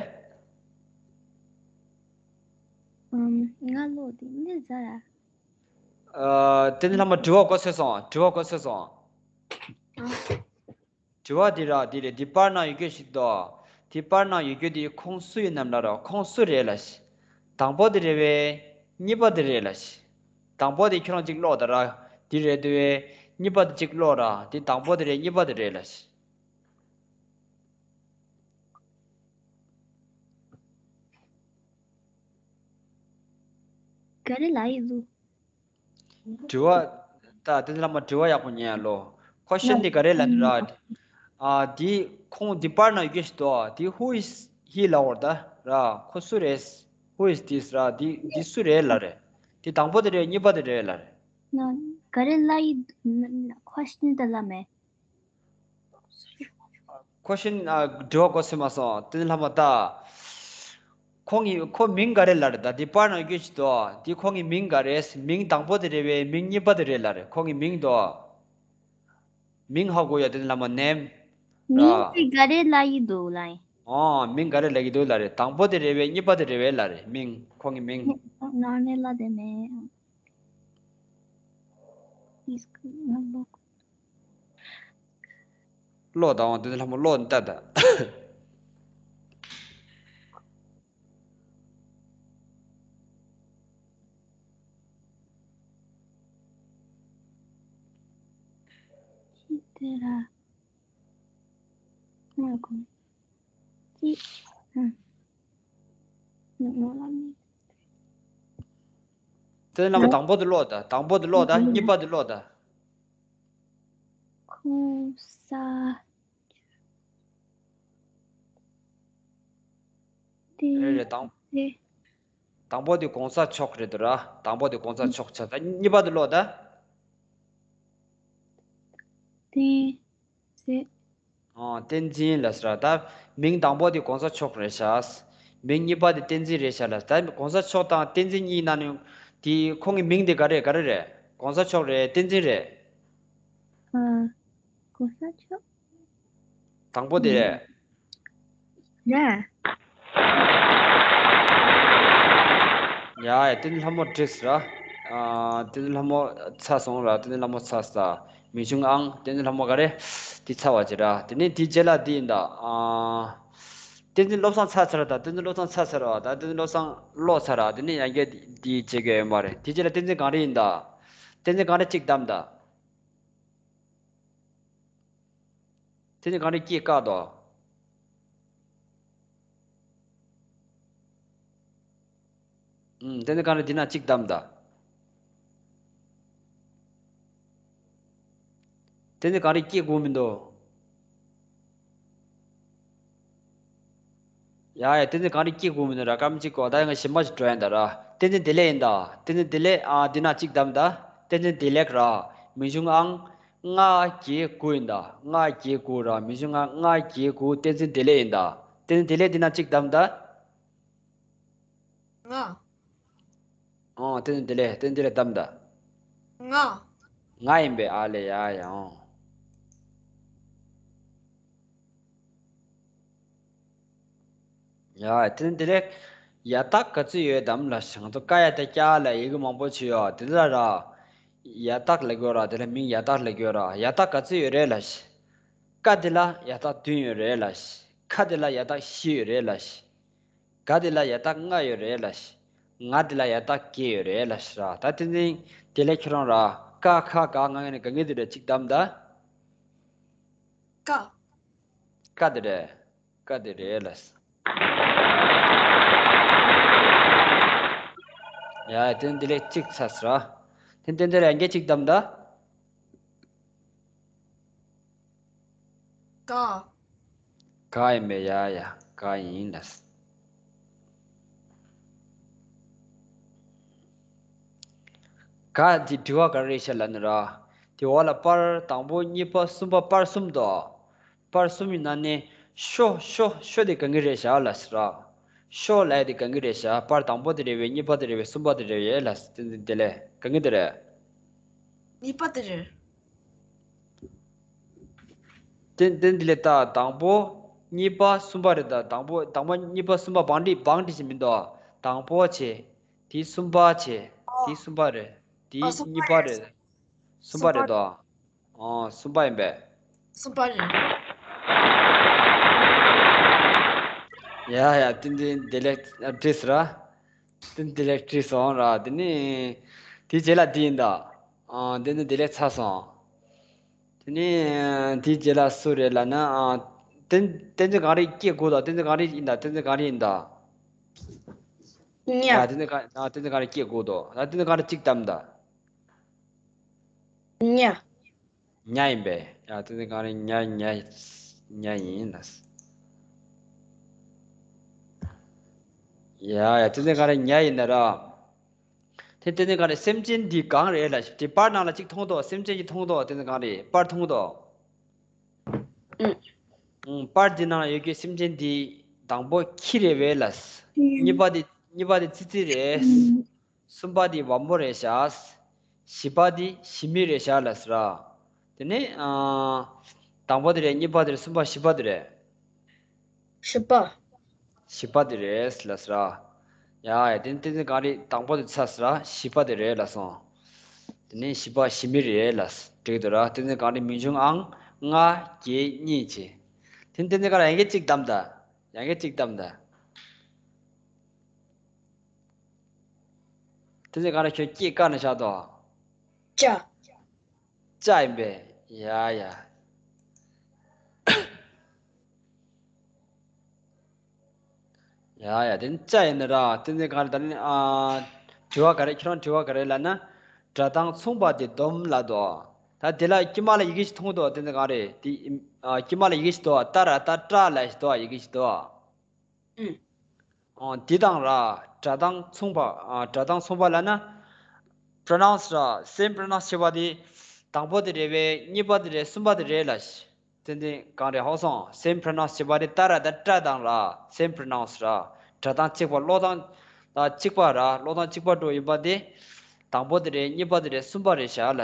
ཨམ། ང་ལོ་དེ་ནི་ཟ་ར། ཨ། བསྟན་འཛིན་ལྷ་མོ། དྲི་བ་གོ་ཚོད་སོང་། དྲི་བ་གོ་ཚོད་སོང་། ཨ། དྲི་བ་འདི་ར་འདི་རེད། འདི་པར་ནང་ཡོད་རྒྱུ་ཞིག་འདུག་དེ་པར་ནང་ཡོད་རྒྱུ་དེ་ཁོང་སུ་ཡིན་ནམ་ལབ་ར། ཁོང་སུ་རེད་ལབ་ཤག་དང་པོ་དེ་རེད་པས། གཉིས་པ་དེ་རེད་ལ་ཤི། དང་པོ་དེ་ཁྱོད་རང་གཅིག་ཀློག་ད་ར། དེ་རེད་དེ་བས། གཉིས་པ་དེ་གཅིག་ཀློག་ར། དེ་དང་པོ་དེ་རེད། གཉིས་པ་དེ་རེད་ལ་ཤི། ག་རེ་ལ་ཡི་ལུ། དྲི་བ། ད་དེ་ལ་མ་དྲི་བ་ཡག་པོ་ཉན་ལོ། ཁོ་ཤན་དེ་ག་རེ་ལ་ནི་ར། ཨ་དེ་ཁོང་དེ་པར་ན་ཡོད་ཤི་དོ། དེ་who is he ལ་འོར་ད་ར། ཁོ་སུ་རེད། Who is this ར། དེ་དེ་སུ་རེད་ལ་རེད། དེ་དང་པོ་དེ་རེད། གཉིས་པ་དེ་རེད་ལ་རེད། ན་ག་རེ་ལ་ཡི་ཁོ་ཤན་དེ་ལ་མེད། ཁོ་ཤན་ཨ་དྲི་བ་གོ་སོང་མ་སོང་། དེ་ལ་མ་ད། ཁོང་གི་ཁོ་མིང་ག་རེ་ལ་རེད། ད་དེ་པར་ན་ཡོད་ཤི་དོ། དེ་ཁོང་གི་མིང་ག་རེད། མིང་དང་པོ་དེ་རེད་བས། མིང་གཉིས་པ་དེ་རེད་ལ་རེད། ཁོང་གི་མིང་དོ། མིང་ཧ་གོ་ཡ། དེ་ལ་མ་name ར། མིང་དེ་ག་རེ་ལ་ཡི་འདུག་ལ་ཡི། ཨོ་མིང་ག་རེ་ལ་ཡི་འདུག་ལ་རེད། དང་པོ་དེ་རེད་བས། གཉིས་པ་དེ་རེད་བས་ལ་རེད། མིང་ཁོང་གི་མིང་། ན་ནེ་ལ་དེ་མེད། ཀློག་དང་དེ་ལ་མ་ཀློག་ད་ད། ཅི་དེ་ར། ང་གོ། ཅི། ཧ། ནོ་ནོ་ལ་མི། དེ་ལ་མ་དང་པོ་དེ་ཀློག་ད། དང་པོ་དེ་ཀློག་ད། གཉིས་པ་དེ་ཀློག་ད། གོང་ས། དེ། རེད་རེད། དང་། དེ། དང་པོ་དེ་གོང་ས་མཆོག་རེད་དོ་ར། དང་པོ་དེ་གོང་ས་མཆོག་ཆགས། ད་གཉིས་པ་དེ་ཀློག་ད། བསྟན་འཛིན། ཨ་བསྟན་འཛིན་ལ་ཟེར་ར། ད་མིང་དང་པོ་དེ་གོང་ས་མཆོག་རེད་ཤག་མིང་གཉིས་པ་དེ་བསྟན་འཛིན་རེད་ཤག་ལ། ད་གོང་ས་མཆོག་དང་བསྟན་འཛིན་གཉིས་ནང་ནས་དེ་ཁོང་གི་མིང་དེ་ག་རེ་ག་རེ་རེད། གོང་ས་མཆོག་རེད། བསྟན་འཛིན་རེད། ཨ། གོང་ས་མཆོག་དང་པོ་དེ་རེད། རེད། ཡ་ཡ། དེ་ནི་ལྷ་མོ་འགྲིགས་ར། ཨ་དེ་ནི་ལྷ་མོ་ཚར་སོང་ར། དེ་ནི་ལྷ་མོ་ཚར་ས། མི་ཆུང་ཨང་། དེ་ནི་ལྷ་མོ་ག་རེ། དེ་ཚར་བ་ཅི་ར། དེ་ནི་དེ་རྗེས་ལ་དེ་ཡིན་ད། ཨ་བསྟན་འཛིན་བློ་བཟང་ཚར་ཚར་ད། བསྟན་འཛིན་བློ་བཟང་ཚར་ཚར་བ་ད། བསྟན་འཛིན་བློ་བཟང་ཀློག་ཚར་ར། དེ་ནི་ཡང་བསྐྱར་དེ་བྱེད་དགོས་ཡོད་མ་རེད། དེ་རྗེས་ལ་བསྟན་འཛིན་གངས་རི་ཡིན་ད། བསྟན་འཛིན་གངས་རི་གཅིག་བདམས་ད། དེ་ནི་གངས་རི་སྐད་བཀག་དོ། ཨུམ། དེ་ནི་གངས་རི་འདི་ན་གཅིག་བདམས་ད། དེ་ནི་གངས་རི་སྐད་གོ་མི་འདུག་ཡ་ཡ། དེ་ནི་གངས་རི་སྐད་གོ་མི་འདུག་ར། སྐར་མ་གཅིག་གོ། ད་ཡང་ཞིམ་པ་ཞིག་འགྲོ་ཡ་ད་ར། བསྟན་འཛིན་བདེ་ལེགས་ཡིན་ད། བསྟན་འཛིན་བདེ་ལེགས། ཨ་འདི་ན་གཅིག་བདམས་ད། བསྟན་འཛིན་བདེ་ལེགས་ར། མི་ཆུང་ཨང་། ལྔ་བརྒྱད་དགུ་ཡིན་ད། ལྔ་བརྒྱད་དགུ་ར། མི་ཆུང་ཨང་། ལྔ་བརྒྱད་དགུ། བསྟན་འཛིན་བདེ་ལེགས་ཡིན་ད། བསྟན་འཛིན་བདེ་ལེགས་འདི་ན་གཅིག་བདམས་ད། ལྔ། ཨོ། བསྟན་འཛིན་བདེ་ལེགས། བསྟན་འཛིན་བདེ་ལེགས་བདམས་ད། ལྔ། ལྔ་ཡིན་པས། ཨ་ལེ། ཡ་ཡ། ཨོ། ཡ། བསྟན་འཛིན་བདེ་ལེགས། ཡ་རྟགས་ག་ཚོད་ཡོད་དམ་ལ་ཞེས། ང་ཚོ་ཀ་ཡ་བཏགས་ཀྱ་ལ་ཡི་གེ་མང་པོ་བྱས་ཡོད། དེ་ལ་ར་ཡ་རྟགས་ལབ་ཀྱི་ཡོད་ར། དེ་ལ་མིང་ཡ་རྟགས་ལབ་ཀྱི་ཡོད་ར། ཡ་རྟགས་ག་ཚོད་ཡོད་རེད་ལ་ཞེས། ཀ་དེ་ལ་ཡ་རྟགས་བདུན་ཡོད་རེད་ལ་ཞེས། ཁ་དེ་ལ་ཡ་རྟགས་བཞི་ཡོད་རེད་ལ་ཞེས། ག་དེ་ལ་ཡ་རྟགས་ལྔ་ཡོད་རེད་ལ་ཞེས། ང་དེ་ལ་ཡ་རྟགས་བརྒྱད་ཡོད་རེད་ལ་ཞེས་ར། ད་དེ་ནི་དེ་ལས་ཁྱོད་རང་ར། ཀ་ཁ་ག་ང་ང་ནི་ག་ངེས་དེ་རེད། གཅིག་བདམས་ད། ཀ། ཀ་དེ་རེད། ཀ་དེ་རེད་ལ། ཡ་དེ་ནི་དེ་ལས་གཅིག་ཚར་ས་ར། དེ་དེ་འདི་རེད། ཡང་བསྐྱར་གཅིག་བདམས་ད། ཀ། ཀ་ཡིན་པས། ཡ་ཡ། ཀ་ཡིན་ལ། ཀ་འདི་དྲི་བ་ག་རེ་རེད་ཤག་ལབ་ན་ར། དེ་འོག་ལ་པར་དང་པོ་གཉིས་པ་གསུམ་པ་པར་གསུམ་དོ། པར་གསུམ་ཡིན་ན་ནི་ཤོ་ཤོ་ཤོ་དེ་ག་གི་རེད་ཤག་ལབ་ས་ར། ཤོ་ལབ་ཡ་དེ་ག་གི་རེད་ཤག་པར་དང་པོ་དེ་རེད་བས། གཉིས་པ་དེ་རེད་བས། གསུམ་པ་དེ་རེད་བས་ལབ་ས། དེ་དེ་དེ་ལས་ག་གི་དེ་རེད། གཉིས་པ་དེ་རེད། དེ་དེ་འདི་ལས་ད་དང་པོ་གཉིས་པ་གསུམ་པ་རེད་ད། དང་པོ་དང་པོ་གཉིས་པ་གསུམ་པ་བང་སྒྲིག་བང་སྒྲིག་ཞིག་མི་འདུག་དང་པོ་བྱས། དེ་གསུམ་པ་བྱས། དེ་གསུམ་པ་རེད། དེ་ཨ་གསུམ་པ་གཉིས་པ་རེད། རེད། གསུམ་པ་གསུམ་པ་རེད་དོ། ཨོ་གསུམ་པ་ཡིན་པས། གསུམ་པ་རེད། ཡ་ཡ། ཏན་ཏན་བདེ་ལེགས། བྲིས་ཟེར་ར། དེ་དེ་ལེགས་བྲིས་སོང་ར། དེ་ནི་དེའི་རྗེས་ལ་འདི་ཡིན་ད། ཨ། དེ་ནི་དེ་ལེགས་ཚར་སོང་། དེ་ནི་དེའི་རྗེས་ལ་སུ་རེད་ལབ་ན། ཨ། བསྟན་བསྟན་འཛིན་གངས་རི་སྐྱེ་དགོས་ད། བསྟན་འཛིན་གངས་རི་ཡིན་ད། བསྟན་འཛིན་གངས་རི་ཡིན་ད། ཉ། ཨ། བསྟན་འཛིན་གངས་ཨ། བསྟན་འཛིན་གངས་རི་སྐྱེ་དགོས་ད། ད་བསྟན་འཛིན་གངས་རི་གཅིག་བདམས་ད། ཉ། ཉ་ཡིན་པས། ཡ། བསྟན་འཛིན་གངས་རི་ཉ་ཉ་ཉ་ཡིན་ལ། ཡ་ཡ། བསྟན་འཛིན་གངས་རི་ཉ་ཡིན་ན་ར། དེ་བསྟན་འཛིན་གངས་རི་སེམས་ཅན་འདི་གང་རེད་ལ། དེ་པར་ནང་ལ་གཅིག་མཐོང་དོ། སེམས་ཅན་གྱི་མཐོང་དོ། བསྟན་འཛིན་གངས་རི་པར་མཐོང་དོ། ཨུ། ཨུ། པར་འདི་ནང་ལ་ཡོད་རྒྱུ་སེམས་ཅན་འདི་དང་པོ་ཁྱི་རེད་པས་ལ། གཉིས་པ་འདི་གཉིས་པ་འདི་ཙི་ཙི་རེད། གསུམ་པ་འདི་བམ་པོ་རེད་ཤག་བཞི་པ་འདི་ཞི་མི་རེད་ཤག་ལ་ཟེར་ར། དེ་ནས་ཨ། དང་པོ་དེ་རེད། གཉིས་པ་དེ་རེད། གསུམ་པ་བཞི་པ་དེ་རེད། བཞི་པ། བཞི་པ་དེ་རེད་ལ་ཟེར་ར། ཡ་ཡ། དེ་ནས་བསྟན་འཛིན་གངས་རི་དང་པོ་དེ་ཚར་ཟེར་ར། བཞི་པ་དེ་རེད་ལ་སོང་། དེ་ནས་བཞི་པ་ཞི་མི་རེད་ལ་འགྲིག་འདུག་ར། བསྟན་འཛིན་གངས་རི་མི་འབྱུང་ཨང་ལྔ་བརྒྱད་གཉིས་བྱས། དེ་ནས་བསྟན་འཛིན་གངས་རི་ཡང་བསྐྱར་གཅིག་བདམས་ད། ཡང་བསྐྱར་གཅིག་བདམས་ད། བསྟན་འཛིན་གངས་རི་ཁྱོད་སྐད་བཀག་ནས་བཞག་དོ། ཅ། ཅ་ཡིན་པས། ཡ་ཡ། ཡ་ཡ། དེ་ནི་ཅ་ཡིན་ན་ར། བསྟན་འཛིན་གངས་རི་ད་ནི། ཨ། དྲི་བ་ག་རེ། ཁྱོད་རང་དྲི་བ་ག་རེ་ལབ་ན། སྒྲ་གདངས་མཚུངས་པ་དེ་སྡོམ་ལབ་དོ། ད་དེ་ལ་དཀྱིལ་མ་ལ་ཡི་གེ་ཞིག་མཐོང་དོ། བསྟན་འཛིན་གངས་རི་དེ། ཨ། དཀྱིལ་མ་ལ་ཡི་གེ་ཞིག་འདུག་ཏ་ར་ཏ་ཏྲ་ལབ་ཞིག་འདུག་ཡི་གེ་ཞིག་འདུག་ཨུ། ཨོ། འདི་དང་ར། སྒྲ་གདངས་མཚུངས་པ། ཨ། སྒྲ་གདངས་མཚུངས་པ་ལབ་ན། pronounce ར། same pronounce ཞེས་པ་དེ། དང་པོ་དེ་རེད་པས། གཉིས་པ་དེ་རེད། གསུམ་པ་དེ་རེད་ལ། བསྟན་འཛིན་གངས་རི་ཧ་གོ་སོང་། same pronounce ཞེས་པ་དེ་ཏ་ར་དང་ཏྲ་དང་ར། same pronounce ར། སྒྲ་གདངས་གཅིག་པ། ཀློག་སྟངས་ད་གཅིག་པ་ར། ཀློག་སྟངས་གཅིག་པ་འགྲོ་ཡིན་པ་དེ། དང་པོ་དེ་རེད། གཉིས་པ་དེ་རེད། གསུམ་པ་རེད་ཤག་ལ།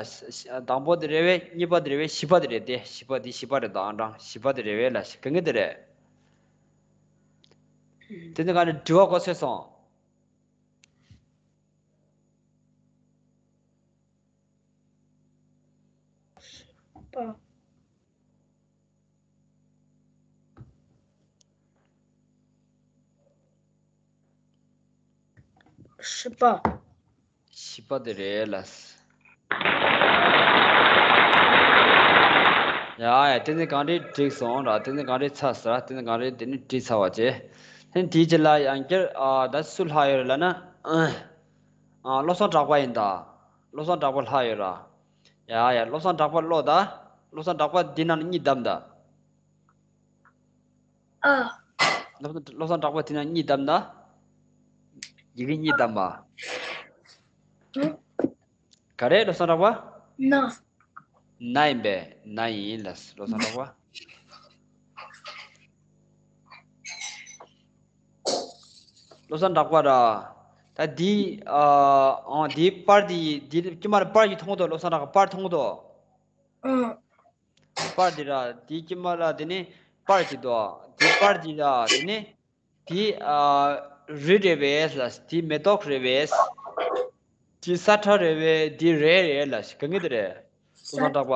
དང་པོ་དེ་རེད་པས། གཉིས་པ་དེ་རེད་པས། བཞི་པ་དེ་རེད་དེ། བཞི་པ་དེ་བཞི་པ་རེད་དང་། ཨང་གྲངས་བཞི་པ་དེ་རེད་པས་ལ། གང་གི་དེ་རེད། དེ་ནི་ག་ནས་དྲི་བ་གོ་ཚོད་སོང་། པ། བཞི་པ། བཞི་པ་དེ་རེད་ལ། ཡ་ཡ། བསྟན་འཛིན་གངས་རི་འགྲིག་སོང་ར། བསྟན་འཛིན་གངས་རི་ཚར་ཟེར་ར། བསྟན་འཛིན་གངས་རི་དེ་ནི་འགྲིག་ཚར་བ་བྱས། ཧན། དེའི་རྗེས་ལ་ཡང་བསྐྱར། ཨ། ད་སུ་ལྷག་ཡོད་རེད་ལབ་ན། ཨ། བློ་བཟང་གྲགས་པ་ཡིན་ད། བློ་བཟང་གྲགས་པ་ལྷག་ཡོད་ར། ཡ་ཡ། བློ་བཟང་གྲགས་པ་ཀློག་ད། བློ་བཟང་གྲགས་པ་འདི་ནང་གཉིས་བདམས་ད། ཨ། བློ་བཟང་བློ་བཟང་གྲགས་པ་དེ་ནང་གཉིས་བདམས་ད། ཡི་གེ་གཉིས་བདམས་པ། ཨ། ག་རེ། བློ་བཟང་གྲགས་པ། ན། ན་ཡིན་པས། ན་ཡིན་ལ། བློ་བཟང་གྲགས་པ། བློ་བཟང་གྲགས་པ་ར། ད་འདི། ཨ། ཨང་། འདི་པར་འདི། འདི་དཀྱིལ་མ་ལ་པར་གྱི་མཐོང་དོ། བློ་བཟང་གྲགས་པ་པར་མཐོང་དོ། ཨ། པར་འདི་ར། འདི་དཀྱིལ་མ་ལ་དེ་ནི་པར་གྱི་དོ། འདི་པར་འདི་ར། དེ་ནི་འདི། ཨ། རི་རེད་པས་ལ། འདི་མེ་ཏོག་རེད་པས། འདི་ས་ཁྲ་རེད་པས། འདི་རས་རེད་ལ། གང་གི་དེ་རེད། བློ་བཟང་གྲགས་པ།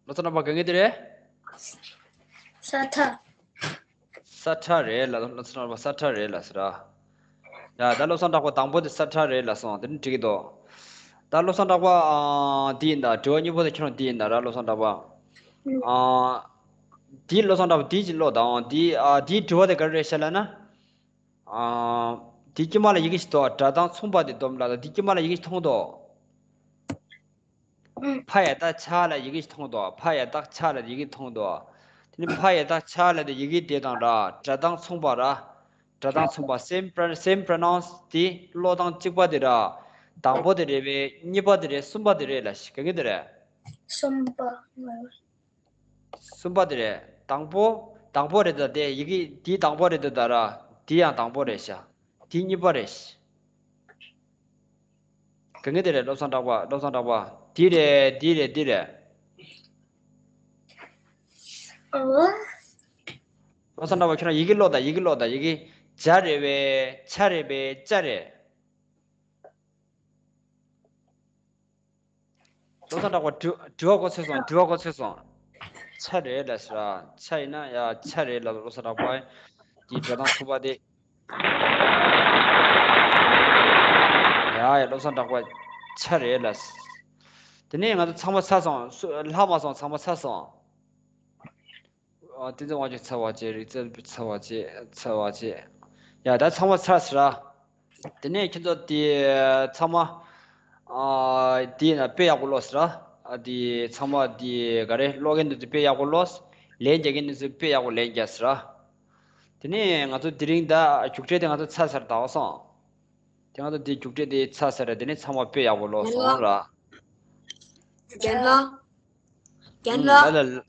བློ་བཟང་གྲགས་པ། གང་གི་དེ་རེད། ས་ཁྲ། ས་ཁྲ་རེད་ལ། བློ་བཟང་གྲགས་པ་ས་ཁྲ་རེད་ལ་ཟེར་ར། ཡ། ད་བློ་བཟང་གྲགས་པ་དང་པོ་དེ་ས་ཁྲ་རེད་ལ་སོང་། དེ་ནི་འགྲིག་གི་འདུག་ད་བློ་བཟང་གྲགས་པ། ཨ། འདི་ཡིན་ད། དྲི་བ་གཉིས་པོ་དེ་ཁྱོད་རང་འདི་ཡིན་ད་ར། བློ་བཟང་གྲགས་པ། ཨ། འདི་བློ་བཟང་གྲགས་པ་འདི་ཅིག་ཀློག་དང་། འདི། ཨ། འདིའི་དྲི་བ་དེ་ག་རེ་རེད་ཤག་ལབ་ན། ཨ། འདི་དཀྱིལ་མ་ལ་ཡི་གེ་ཞིག་འདུག་སྒྲ་གདངས་མཚུངས་པ་དེ་སྡོམ་ལ། ད་འདི་དཀྱིལ་མ་ལ་ཡི་གེ་ཞིག་མཐོང་དོ། ཕ་ཡ་བཏགས་ཕྱ་ལ་ཡི་གེ་ཞིག་མཐོང་དོ། ཕ་ཡ་བཏགས་ཕྱ་ལ་ཡི་གེ་མཐོང་དོ། དེ་ནི་ཕ་ཡ་བཏགས་ཕྱ་ལ་དེ་ཡི་གེ་དེ་དང་ར། སྒྲ་གདངས་མཚུངས་པ་ར། སྒྲ་གདངས་མཚུངས་པ། same pro- same pronounce དེ་ཀློག་སྟངས་གཅིག་པ་དེ་ར། དང་པོ་དེ་རེད་པས། གཉིས་པ་དེ་རེད། གསུམ་པ་དེ་རེད་ལ། གང་གི་དེ་རེད། གསུམ་པ། གསུམ་པ་དེ་རེད། དང་པོ། དང་པོ་རེད་ད། དེ་ཡི་གེ་འདི་དང་པོ་རེད་ད། ད་ར། འདི་ཡང་དང་པོ་རེད་ཤག་འདི་གཉིས་པ་རེད། གང་གི་དེ་རེད། བློ་བཟང་གྲགས་པ། བློ་བཟང་གྲགས་པ། འདི་རེད། འདི་རེད། འདི་རེད། ཨོ། བློ་བཟང་གྲགས་པ། ཁྱོད་རང་ཡི་གེ་ཀློག་ད། ཡི་གེ་ཀློག་ད། ཡི་གེ་ཇ་རེད་པས། ཆ་རེད་པས། ཅ་རེད། བློ་བཟང་གྲགས་པ། དྲི་དྲི་བ་གོ་ཚོད་སོང་། དྲི་བ་གོ་ཚོད་སོང་། ཆ་རེད་ལ་ཟེར་ར། ཆ་ཡིན་ན་ཡ་ཆ་རེད་ལ། བློ་བཟང་གྲགས་པ། འདི་སྒྲ་གདངས་མཚུངས་པ་དེ། ཡ་ཡ། བློ་བཟང་གྲགས་པ་ཆ་རེད་ལ། དེ་ནས་ང་ཚོ་ཚང་མ་ཚར་སོང་། སུ་ལྷག་མ་སོང་། ཚང་མ་ཚར་སོང་། ཨ། བསྟན་འཛིན་དབང་ཕྱུག་ཚར་བ་བྱས། རིག་རྩལ་ཚར་བ་བྱས། ཚར་བ་བྱས། ཡ། ད་ཚང་མ་ཚར་ཟེར་ར། དེ་ནས་ཁྱེད་ཚོ་དེ་ཚང་མ། ཨ། དེ་ན་དཔེ་ཡག་པོ་ཀློག་ཟེར་ར། ཨ། དེ་ཚང་མ་དེ་ག་རེ་ཀློག་མཁན་དེ་ཚོ་དཔེ་ཡག་པོ་ཀློག། ལན་རྒྱག་མཁན་དེ་ཚོ་དཔེ་ཡག་པོ་ལན་རྒྱག་ཟེར་ར། དེ་ནས་ང་ཚོ་དེ་རིང་ད་རྒྱུགས་སྤྲོད་དེ་ང་ཚོ་ཚར་ཚར་ད་བ་སོང་། དེ་ང་ཚོ་དེ་རྒྱུགས་སྤྲོད་དེ་ཚར་ཚར་ར། དེ་ནས་ཚང་མ་དཔེ་ཡག་པོ་ཀློག་སོང་ར། རྒན་ལགས། རྒན་ལགས། ཨུམ། ལ་ལ་ལ།